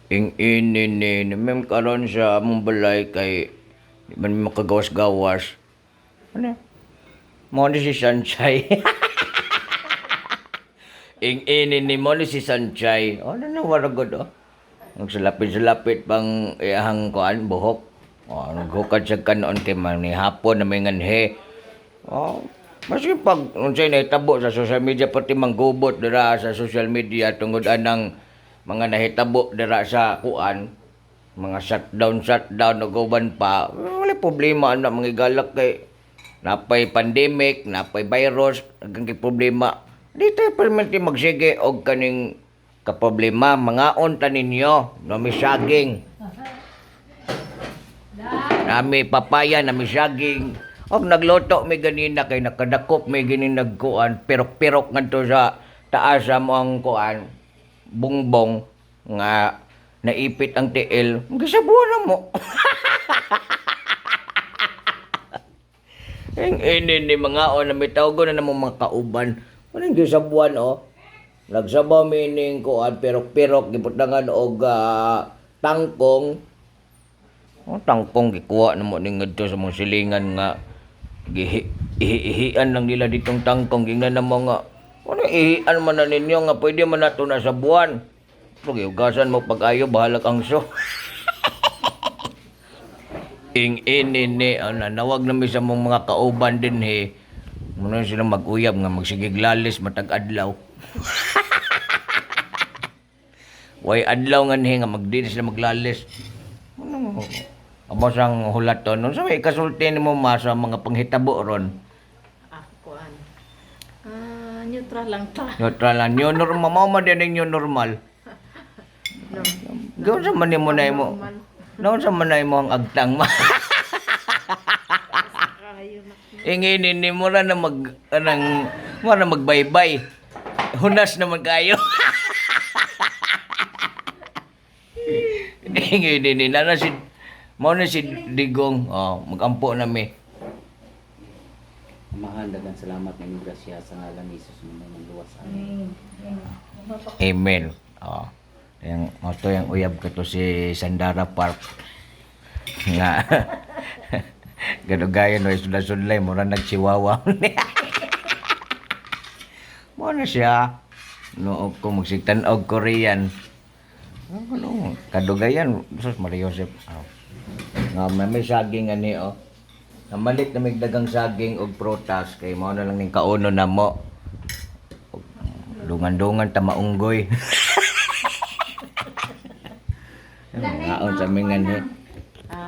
Ing ini ni mem karon sa among balay kay di man mi makagawas-gawas. Ano? Mo ni si Sanchay. Ing ini ni mo ni si Sanchay. Ano na wala gud oh. Nagsalapit-salapit pang iyahang kuan buhok. Oh, naghukad siya kanon kay man ni hapon na may nganhe. Oh, maski pag unsay nahitabo sa social media, pati manggubot dira sa social media tungod anang mga nahitabo dira sa kuan, mga shutdown shutdown ug uban pa, wala problema ana mga galak kay napay pandemic, napay virus, hanggang kay problema. Dito permanente magsige og kaning kaproblema, mangaon ta ninyo, no mi saging. Nami papaya, nami saging. Og nagluto mi ganina kay nakadakop mi gini nagkuan, pirok-pirok ngadto sa taas sa mo ang kuan, bungbong nga naipit ang tiil. Gisabuan na mo. Ang ini ni mga o na may tawag na namang mga kauban. Anong gisabuan o? Nagsabaw mi ning kuan, pirok-pirok gibutangan og tangkong. Oh, tangkong gikuha na mo ning ngadto sa mga silingan nga gihi ihian lang nila ditong tangkong, gingnan na mga ano ihian man na ninyo nga pwede man nato na sa buwan. Pero gihugasan mo pag-ayo, bahalag ang so. Ing ini ni ano, nawag na mi sa mong mga kauban din he. Muna sila mag-uyab nga magsigiglalis matag adlaw. Way adlaw nga ni nga magdili sila maglalis. Ano amo sang hulaton? Unsa may kasulti nimo ma sa mga panghitabo ron? Ah, kuan. Ah, neutral lang ta. Neutral lang. New normal mao man din ang new normal. Gawin sa man nimo na imo. Normal. Noon sa man na imo ang agtang ma. Kayo na. Inginin ni mo na mag anang mo na magbaybay. Hunas naman kayo. Inginin ni na si mo na si Digong. Oh, magampo na mi. Amahan, daghang salamat ng grasya sa ngalan ni Jesus mo nang luwas amin. Amen. Oh. Yang auto yang uyab ko to si Sandara Park. Nga. Gadugayon no sudlay mura nagchihuahua. Mo na siya. No ko magsigtan og Korean. Ano kadugayan sus Maria Joseph. Oh. Nga may saging ani oh. Namalit na may dagang saging og prutas kay mao na lang ning kauno na mo. Dungan-dungan ta maunggoy. Mangaon sa mingan he. Ah,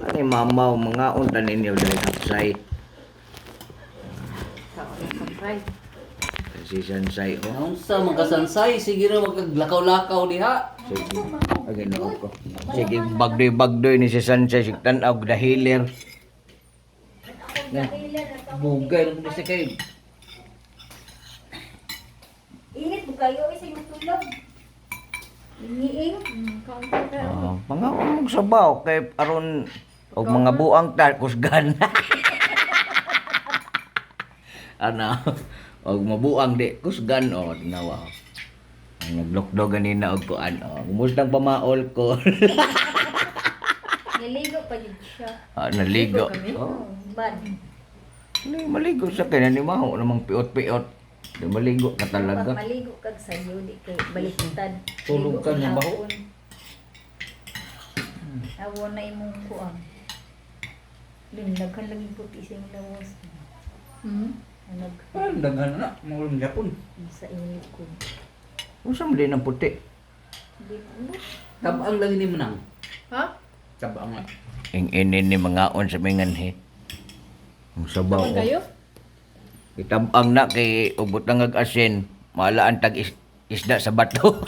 Ani mamaw mangaon ta ninyo dali kapsay. kaon na sampay. Si Sansay oh. Naunsa man kasansay, sige ra magkaglakaw-lakaw diha. Sige. Ay Ginoo ko. Sige bagdoy-bagdoy ni si Sansay sig tan-aw dahiler. Na. Bugay lang kasi kay Init mo kayo sa imong tulog. Ingiing. Kaon ta ka. Oh, mangaon mong sabaw kay aron og mga buang ta kusgan. Ana, og mabuang di kusgan oh tinawa. Ang naglokdo ganina og kuan oh. Kumusta ang pamaol ko? Naligo pa jud siya. Ah, naligo. Oh, Bad. hindi maligo sa kay nanimaho namang piot-piot. Di maligo ka talaga. Pag maligo kag sayo di kay baliktad. Tulog ka niya, baho. Awo na imong kuan. Lin daghan lagi puti sa imong lawas. Nag Parang daghan na, mga Japon. sa imong likod. Unsa man din ang puti? Di mo. Tabang lang ni manang. Ha? Tabang lang. Ing ini ni mangaon sa minganhi. Ang sabaw. Kaon kayo? Itabang na kay ubot ang asin, maalaan tag isda sa bato.